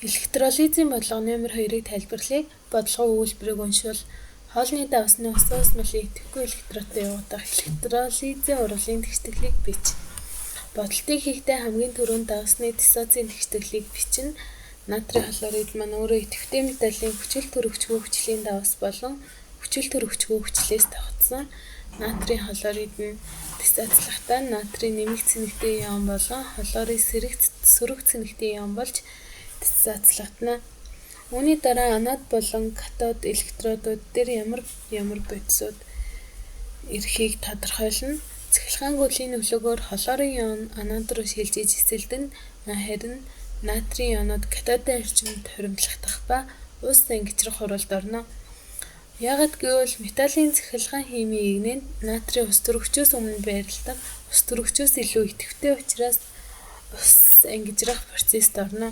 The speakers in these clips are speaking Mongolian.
Электролизийн бодлого номер 2-ыг тайлбарлая. Бодлогын өгүүлбэрийг уншвал хоолны давсны усан осмолын идэвхгүй электродтой явагдах электролизийн урвалын тэгштгэлийг бич. Бодолтыг хийхдээ хамгийн түрүүнд давсны диссоцийн тэгштгэлийг бичнэ. Натрий хлорид маань өөрөө идэвхтэй металлын хүчил төрөгчгүй хүчлийн давс болон хүчил төрөгчгүй хүчлээс тогтсон. Натрий хлорид нь диссоцлохдоо натрий нэмэх цэнэгтэй ион болон хлорын сөрөг цэнэгтэй ион болж диссоцлогдоно. Үүний дараа анод болон катод электродууд дээр ямар ямар бодисууд ирэхийг тодорхойлно. Цахилгаан гөлийн нөлөөгөөр хлорын ион анод руу шилжиж эсэлдэнэ, харин натрийн ионууд катодын орчинд хуримтлагдах ба ус ангижрах хуралд орно. Яагаад гэвэл металлын цахилгаан химийн эгнээнд натрий ус төрөгчөөс өмнө байрладаг ус төрөгчөөс илүү идэвхтэй учраас ус ангижрах процесст орно.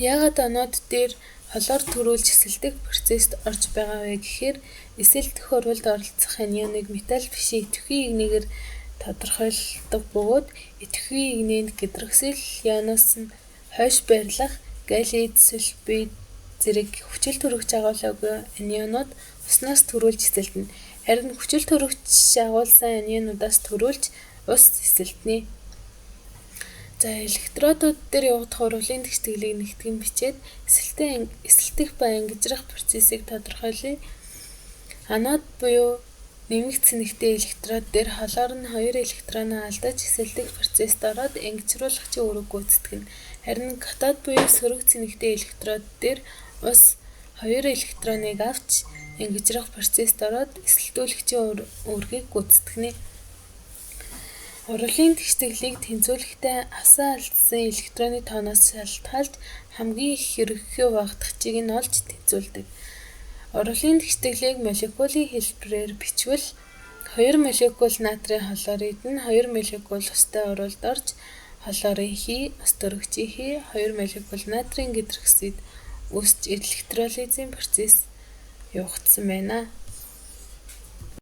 Яагаад анод дээр хлор төрүүлж эсэлдэх процесст орж байгаа вэ гэхээр эсэлдэх урвалд оролцох анионыг металл бишийн идэвхтэй эгнээгээр тодорхойлдог бөгөөд идэвхтэй эгнээнд гидроксил ионоос нь хойш байрлах галид, сульфид зэрэг хүчил төрөгч агуулаагүй анионууд усноос төрүүлж эсэлдэнэ. Харин хүчил төрөгч агуулсан анионуудаас төрүүлж ус эсэлдэнэ. За, электродууд дээр явагдах урвалын тэгштгэлийг нэгтгэн бичээд эсэлтэх ба ангижрах процессыг тодорхойлъё. Анод буюу нэмэх цэнэгтэй электрод дээр хлор нь 2 электроноо алдаж эсэлдэх процесст ороод ангижруулагчийн үүрэг гүйцэтгэнэ. Харин катод буюу сөрөг цэнэгтэй электрод дээр ус 2 электроныг авч ангижрах процесст ороод эсэлтүүлэгчийн үүргийг гүйцэтгэнэ. Урвалын тэгштгэлийг тэнцвүүлэхдээ авсан алдсан электроны тооноос шалтгаалж хамгийн их ерөнхий багадагчийг нь олж тэнцвүүлдэг. Урвалын тэгштгэлийг молекулын хэлбэрээр бичвэл 2 молекул натрийн хлорид нь 2 молекул устай урвалд орж хлорын хий, ус төрөгчийн хий, 2 молекул натрийн гидроксид үүсч электролизийн процесс явагдсан байна.